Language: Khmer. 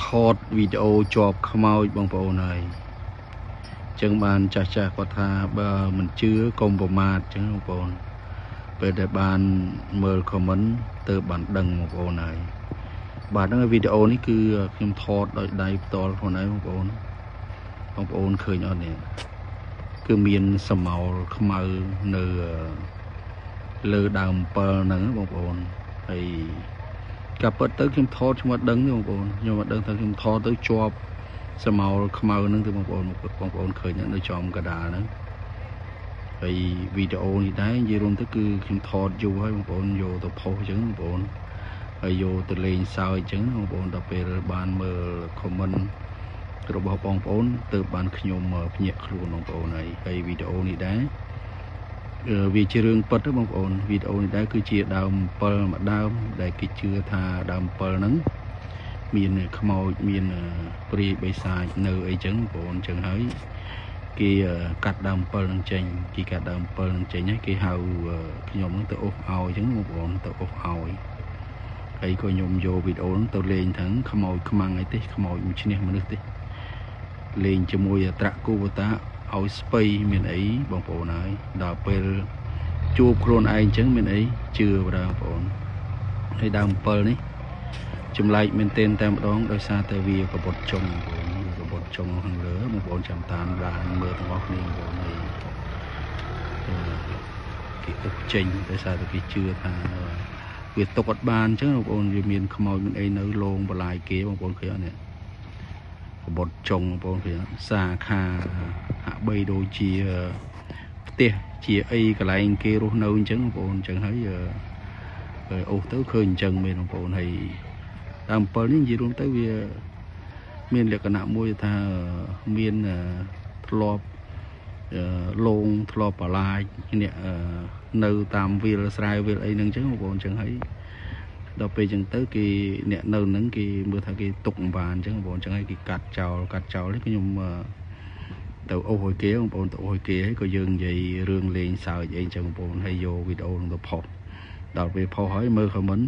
ថតវីដេអូជាប់ខ្មោចបងប្អូនហើយចឹងបានចាស់ចាស់គាត់ថាបើមិនជឿកុំប្រមាថចឹងបងប្អូនពេលដែលបានមើល comment ទៅបានដឹងបងប្អូនហើយបាទហ្នឹងវីដេអូនេះគឺខ្ញុំថតដោយដៃផ្ទាល់ខ្លួនឯងបងប្អូនបងប្អូនឃើញអត់នេះគឺមានសមោលខ្មៅនៅលើដើម7ហ្នឹងបងប្អូនហើយការពិតទៅខ្ញុំថតខ្ញុំអត់ដឹងទេបងប្អូនខ្ញុំអត់ដឹងថាខ្ញុំថតទៅជាប់សមោលខ្មៅហ្នឹងទៅបងប្អូនបងប្អូនឃើញនៅចំកដាលហ្នឹងហើយវីដេអូនេះដែរនិយាយរួមទៅគឺខ្ញុំថតយូរហើយបងប្អូនយកទៅផុសអញ្ចឹងបងប្អូនហើយយកទៅលេងសើចអញ្ចឹងបងប្អូនដល់ពេលបានមើល comment របស់បងប្អូនទើបបានខ្ញុំភ្ញាក់ខ្លួនបងប្អូនហើយហើយវីដេអូនេះដែរវាជារឿងពិតទេបងប្អូនវីដេអូនេះដែរគឺជាដើម7មួយដើមដែលគេជឿថាដើម7ហ្នឹងមានខ្មោចមានព្រាយបិសាចនៅអីចឹងបងប្អូនចឹងហើយគេកាត់ដើម7ហ្នឹងចេញគេកាត់ដើម7ហ្នឹងចេញហើយគេហៅខ្ញុំហ្នឹងទៅអូសឲ្យចឹងបងប្អូនទៅអូសឲ្យហើយក៏ខ្ញុំយកវីដេអូហ្នឹងទៅលេងทั้งខ្មោចខ្មាំងអីទេខ្មោចមិនឈ្នះមនុស្សទេលេងជាមួយត្រាក់គូបតាឲ្យស្ពៃមានអីបងប្អូនហើយដល់ពេលជួបខ្លួនឯងអញ្ចឹងមានអីជឿបងប្អូនហើយដើម7នេះចម្លែកមែនទែនតែម្ដងដោយសារតែវាកបុតចុងបងប្អូនវាកបុតចុងខាងលើបងប្អូនចាំតាមដានមើលទាំងអស់គ្នាបងប្អូនហើយគេអុកចេញដោយសារតែគេជឿថាវាຕົកអត់បានអញ្ចឹងបងប្អូនវាមានខ្មោចមានអីនៅលងបន្លាយគេបងប្អូនឃើញអត់នេះកបុតចុងបងប្អូនឃើញសាខាហាក់បីដូចជាផ្ទះជាអីកន្លែងគេរស់នៅអញ្ចឹងបងប្អូនអញ្ចឹងហើយអូសទៅឃើញអញ្ចឹងមែនបងប្អូនហើយដើម7នេះនិយាយរួមទៅវាមានលក្ខណៈមួយថាមានធ្លាប់លងធ្លាប់បលាយអ្នកនៅតាមវាលស្រែវាលអីហ្នឹងអញ្ចឹងបងប្អូនអញ្ចឹងហើយដល់ពេលអញ្ចឹងទៅគេអ្នកនៅហ្នឹងគេមើលថាគេទុកមិនបានអញ្ចឹងបងប្អូនអញ្ចឹងហើយគេកាត់ចោលកាត់ចោលនេះខ្ញុំទៅអូសឲ្យគេបងប្អូនទៅអូសឲ្យគេហើយក៏យើងនិយាយរឿងលេងសើចអីអញ្ចឹងបងប្អូនហើយយកវីដេអូនឹងទៅផុសដល់ពេលផុសហើយមើល comment